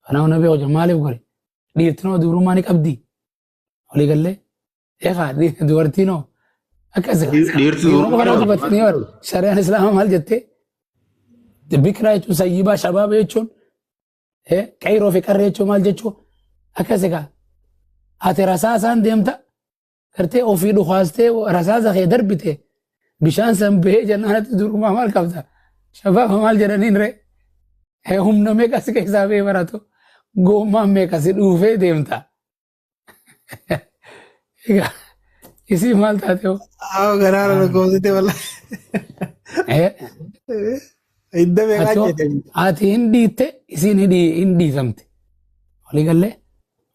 Kanaaf na beeku jira maaliif godhe? Dhiirtinoo dubrummaa ni qabdi. Walii gallee eegaa dubartiinoo akkas. Dhiirti Yeroo dubrummaa kana ni qabdi. dubbatanii baru shari'aan islaamaa maal jettee? Bikraa jechuun sayyibaa shabaaba jechuun qeyroo fi qarree jechuun maal jechuun akkas egaa. Ati rasaasaan deemta gartee ofii dhukaastee rasaasa kee darbite bishaan san bahee jennaan ati durumaa maal qabda? Shabaaba maal jedhaniin ree? Humna meeqa si keessaa bahee baratu? Goommaan meeqa si dhuufee deemta? Egaa isii maal taate hoo? Haa garaa na goosite wallahi. Hidda meeqaa Ati hoo- jette? ati hin dhiitte isiin hin dhiitamte. Walii gallee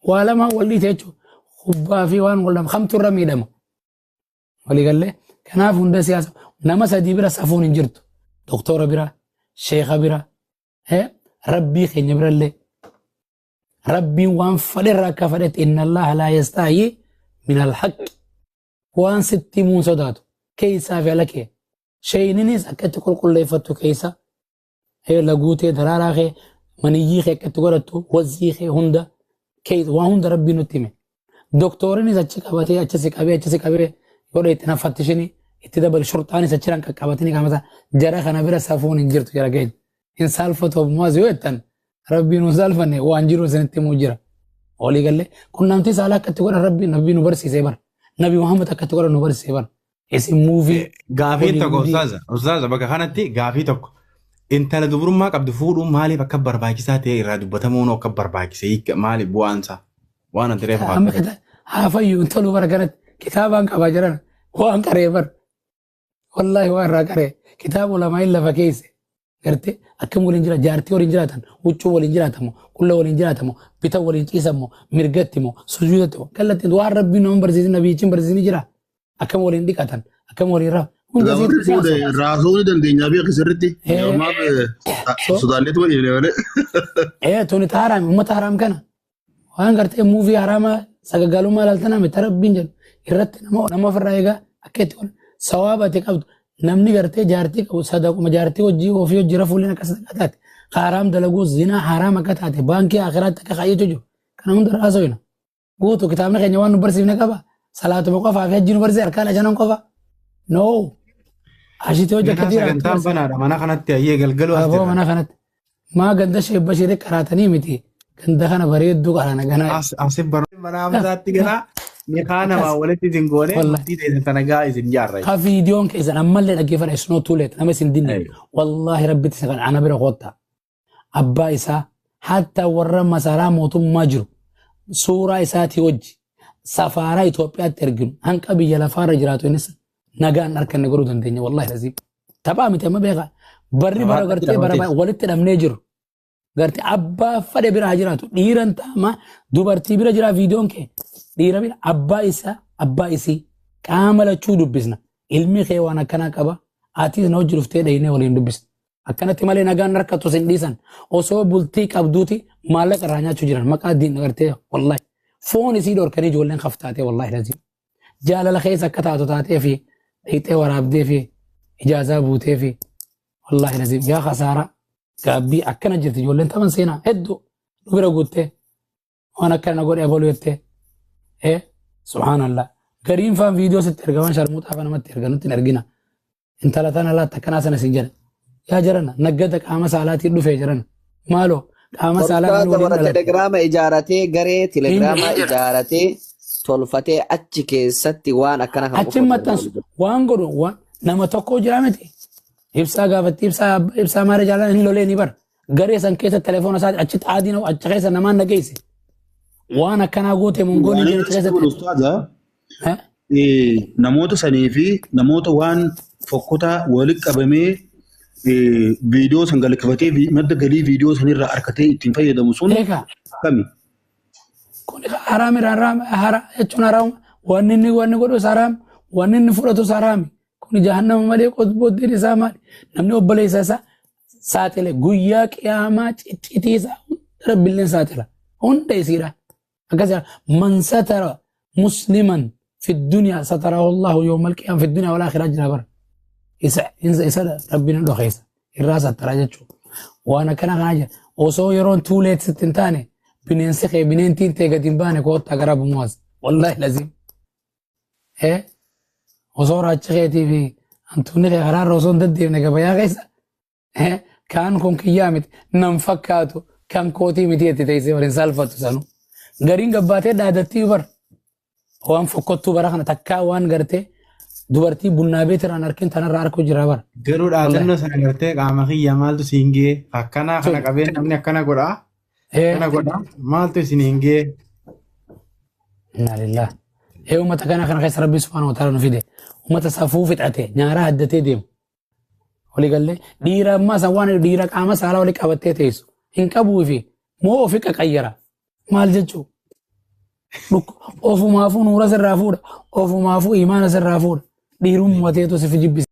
waa lama wal dhiite jechuudha. Kubbaa fi waan wal lama kamtu irra miidhama. Walii gallee kanaaf hunda siyaasa nama sadii bira safuun hin jirtu. Doktora bira, sheeka bira, rabbii keenya birallee. Rabbiin waan fedherra akka fedhetti inna Allaha laa yastaahyi min alhaqqi. Waan sitti himuun sodaatu keessaa fi ala kee. Sheeyninis akka itti qulqulleeffattu keessa laguu tee daraaraa kee maniyyii kee akka itti godhattu wazzii kee hunda kee waan hunda rabbiin nutti hime. Doktorinis achi qabatee achi si qabee achi si qabee godhe itti naffattishini itti dabali shurxaanis achiraan qaqqabatini qaamata jara kana bira safuun hin jirtu jara keenya. Hin saalfatu ammaas yoo jettan rabbiin hin saalfanne waan jiru isinitti himuu jira. Walii gallee qunnamtii saalaa akka itti godhan rabbiin nabii nu barsiisee bara. Nabi Muhammad akka itti godhan nu barsiisee bara. Isin muuvii Gaafiin tokko Hollywoodii. ustaaza, ustaaza bakka kanatti gaafii tokko. Intala dubrummaa qabdu fuudhuun maaliif akka barbaachisaa ta'e irraa dubbatamuun akka barbaachise hiika maali bu'aan isaa? Waan ati reefu Amma kaafte. haa fayyu hin tolu bara kanatti kitaabaan qabaa jiran waan qaree bar wallaahi waan irraa qaree kitaaba ulamaa lafa keesse gartee akkam waliin jira jaartii waliin jiraatan huccuu waliin jiraatamu qulla waliin jiraatamu bita waliin ciisamu mirgatti moo sujuudatti moo kallattiin waan rabbiin nama barsiisin nabiyyichi hin barsiisin jira akkam waliin dhiqatan akkam waliin rafu hunda Egaa warri isiitu fuudhe isaan raasuu ni dandeenya beeki sirriitti. Maaf sodaanneetu waliin malee. Tuni haaraam uummata haraam kana waan gartee muuvii haraama sagagalummaa ilaaltan miti rabbiin jedhu irratti nama nama ofirraa eegaa akka itti godhan sawaaba ati qabdu namni gartee jaartii qabu sadaquma jaartii hojii ofii hojii rafuuleen akka sadaqaa taate haraam dalaguu zinaa haraam akka taate baankii akiraatti akka kaayyatu jiru kana hunda haasofina guutu kitaabni keenya waan nu barsiifne qaba salaatuma qofaa fi hajji nu barsiise harkaan shanan qofa no ashitii hojii akka Ganaa dhiiraatti sagantaan barsiise. banaadha mana kanatti hayyee galgaluu as Aboo jirra. mana kanatti maa ganda sheebba ishee qaraatanii miti ganda kana bareedduu qaraana ganaa As asif barnoota. Mana Hamzaatti ganaa niqaa namaa walitti isin goone Wallahi. murtii teessan tana gaa isin jaarra. Ka viidiyoon keessan ammallee dhaggeeffadha it's not too late nama isin dinne wallaahi rabbitti isa kana ana bira koottaa abbaa isaa hatta warra masaraa mootummaa jiru suuraa isaatii wajji safaaraa Itoophiyaatti erginu hanqa biyya lafaarra jiraatu innis nagaan harkanne godhuu dandeenya wallaahi lazim. Taphaa miti amma beekaa barri bara gartee bara walitti hidhamnee jiru gartee abbaa fadhe bira haa jiraatu dhiiran taama dubartii bira jira viidiyoon kee dhiira bira abbaa isaa abbaa isii qaama lachuu dubbisna ilmi kee waan akkanaa qaba atis na hojii dhuftee dhahinee waliin dubbisna. Akkanatti malee nagaan harkattu sin dhiisan osoo bultii qabduuti maallaqa irraa nyaachuu jiran maqaa diin agartee wallahi foon isii dhorkanii ijoolleen kaftaatee wallahi lazim jaalala keessa akka taatu taatee fi dhiixee waraabdee fi ijaazaa buutee fi wallahi lazim yaa khasaaraa gaabbii akkana jirti ijoolleen taman seenaa hedduu nu bira guuttee waan akkana na godhe abaluu jettee ee subhaanallah gariin faan viidiyoo sitti ergaman sharmuuxaa fa namatti erga nutti hin ergina intala tana laatta akkanaa sana sin jedha yaa jarana naggada qaama saalaatiin dhufee jarana maaloo qaama saalaa namni Ustaaza waliin warra dhalate telegiraama ijaaratee garee telegiraama ijaaratee tolfatee achi keessatti waan akkana kan achi maxxansu waan godhu waan nama tokko jira miti ibsaa gaafatti ibsaa ibsaa maara jaalan hin lolee ni bara garee san keessa telefoona isaa achitti aadiin achi keessa namaan dhageesse waan akkanaa goote mongoon Waan hin inni achi keessatti ustaaza Eh? namoota sanii fi namoota waan fokkotaa walitti qabamee viidiyoo san galakkifatee madda galii viidiyoo sanirraa argatee ittiin fayyadamu sun Eegaa akkami? kun haraam irraa haraam hara jechuun haraam wanni inni wanni godhus haraam wanni inni fudhatus haraami kun jahannama malee booddeen isaa maali namni obboleessa isaa saaxile guyyaa qiyaamaa ciccitii isaa hunda rabbiilleen saaxila hunda isiidha akkas jedha man satara musliman fi dunya satarahu allahu yawmal qiyaama fi dunya wal aakhirah jira bara isa isa isa rabbiin hin dhokeessa irraa sattara jechuudha waan akkana kanaa jira. Osoo yeroon too late sitti hin taane, bineensi kee bineentiin ta'e gadi hin baane, koottaa gara Abu Muaz. Wallaahi lazim. Osoo raachi keetii fi hantuunni kee karaarra osoo hin deddeemne gabayaa keessa, kaan kun kiyyaa miti, nan fakkaatu, kan kootii miti itti teessee waliin saalfattu sanu. Gariin gabbaatee dhaadattii bar. Waan fokkottuu bara kana takkaa waan gartee dubartii bunnaa beetiraan harkin tanarra harku jira bara. Garuu dhaadannoo sana gartee qaama kiyya maaltu siin gee, akkanaa kana qabeen namni akkana godhaa, akkana godhaa, maaltu isin hin gee? Inna lillah. Uummata kana kana keessa Rabbi subhaanahu wa ta'ala nu fide. Uummata safuu fixate, nyaaraa haddatee deemu. Walii gallee dhiira ammaa san waan dhiira qaama saalaa walii qabattee teessu. Hin qabuu fi moo ofi qaqayyara. Maal jechuu? Ofumaafuu nuura sirraa fuudha. Ofumaafuu imaana sirraa fuudha. Dhiirummaa teetu si jibbisa.